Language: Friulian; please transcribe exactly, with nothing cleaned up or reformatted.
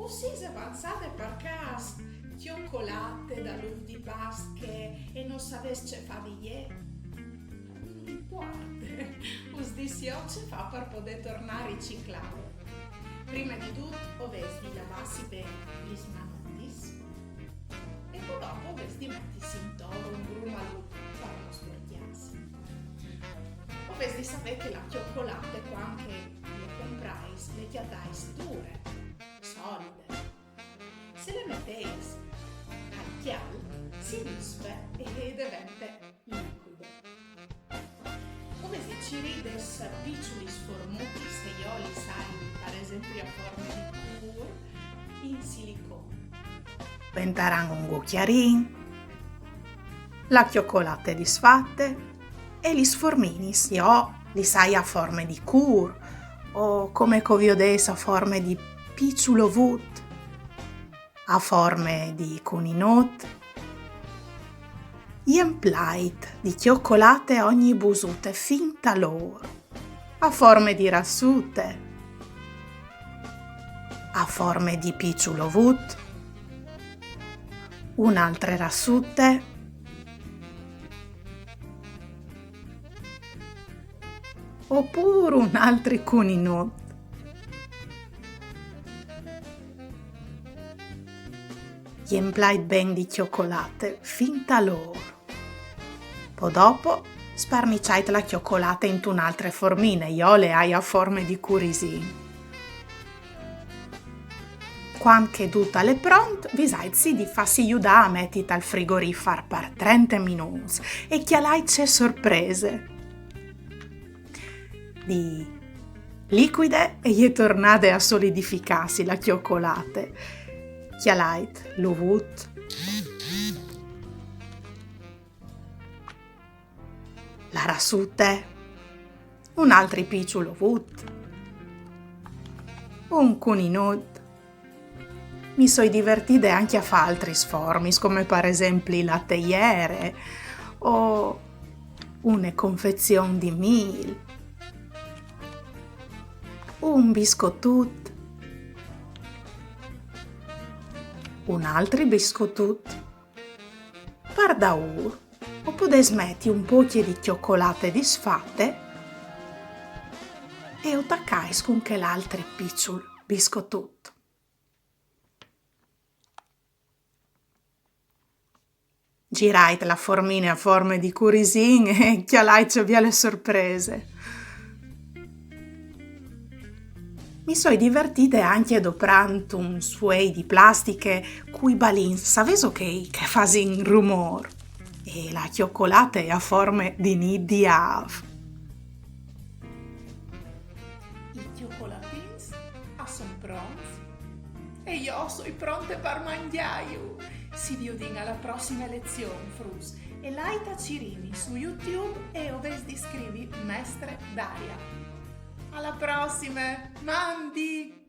Us sês avançade par câs cjocolate dal ûf di Pasche e no savês ce fâ di jê? No impuarte, us dîs jo ce fâ par podê tornâ a riciclâle. Prime di dut o vês di lavâsi ben lis manotis e po dopo o vês di metisi intor un grumalut par no sporcjâsi. O vês di savê che la cjocolate, cuant che le comprais, le cjatais dure, solide. Se le metês al cjalt, si disfe e e devente licuide. O vês di cirî des piçulis formutis, e jo lis ai, par esempli, a forme di cûr in silicon. Deventaran un cucjarin, la cjocolate disfate e lis forminis jo lis ai a forme di cûr o, come che o viodês, a forme di piçul ovut, a forme di cuninut. Jemplait di cjocolate ogni busute fin tal ôr. A forme di rassute, a forme di piçul ovut, une altre rassute, opûr un altri cuninut. Jemplait ben di cjocolate fin tal ôr. Po dopo sparniçait la cjocolate intune altre formine, jo le ai a forme di curisin. Cuant che dut al è pront, visaitsi di fâsi judâ a meti tal frigorifar par trente minûts e cjalait ce sorprese! Di licuide e je tornade a solidificâsi la cjocolate. Cjalait l'ovut, la rassute, un altri piçul ovut, un cuninut. Mi soi divertide ancje a fâ altris formis, come par esempli la teiere o une confezion di mîl, un biscotut, un altri biscotut. Par daûr o podês meti un pocje di cjocolate disfate e o tacais cun chel altri piçul biscotut. Girait la formine a forme di curisin e cjalait ce biele sorprese. Mi soi divertide ancje doprant un suei di plastiche cui balins, savêso chei che a fasin rumôr? E la cjocolate a forme di nît di âf. I cjocolatins a son pronts e jo o soi pronte par mangjâju. Si viodìn a la prossime lezion, fruts, e lait a cirîmi su YouTube e o vês di scrivi Mestre Daria. A la prossime, mandi!